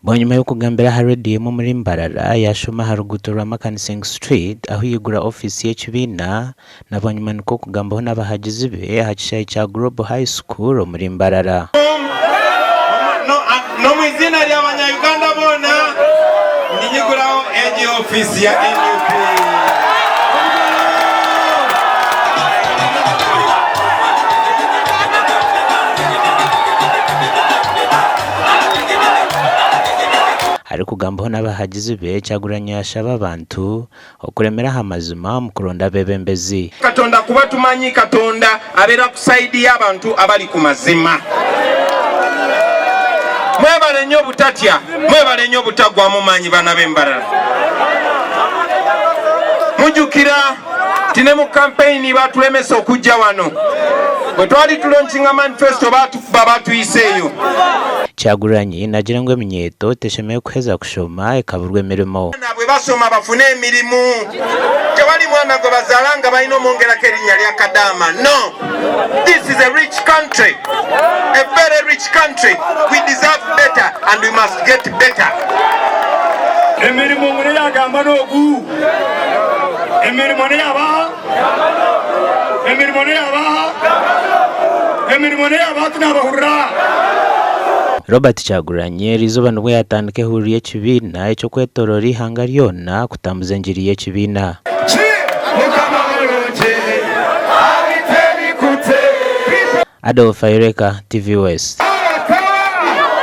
Bwanyima y'okugambira aha rediyo emwe omuri Mbarara, yaashuuma aha ruguuto rwa Makanising Street ahu yaigura ofiisi y'ekibiina na bwanyima nikwo kugambaho n'abahagizi be aha kishaayi kya Global High School omuri Mbarara. N'omu iziina ry'abanya-Uganda boona, ninyiguraho egi ofiisi ya NUP. Arikugambaho n'abahagizi be, Kyagulanyi yashaba abantu okuremera aha mazima omu kuronda abeebembezi. Katonda kuba tumanyi Katonda abera ku side yabantu abali ku mazima. Mwebale nyo obutatya, mwebale nyo obutagwamu manyi bana be Mbarara. Mujukira nti ne mu campaign batulemesa okujja wano. Bwetwali tu launchinga manifesto batukuba batuyisa eyo. Kyagulanyi nagira ngu eminyeeto teshemereire kuheza kushoma ekaburwa emirimo. Abaana bwebasoma bafune emirimu. Tewali mwana gwebazaala nga balina omwongerako erinnya lya kadaama no. This is a rich country, a very rich country, we deserve better and we must get better. Emirimo ngu neyagamba nogu? Emirimo neyabaha? Emirimo neyabaha? Emirimo neyabaha tinabahurira? Robert Kyagulanyi eriizooba nibwo yaatandika ehururu y'ekibiina eky'okwetooroora eihanga ryona kutambuza engiri y'ekibiina. Adolf Ayoreka, TV West.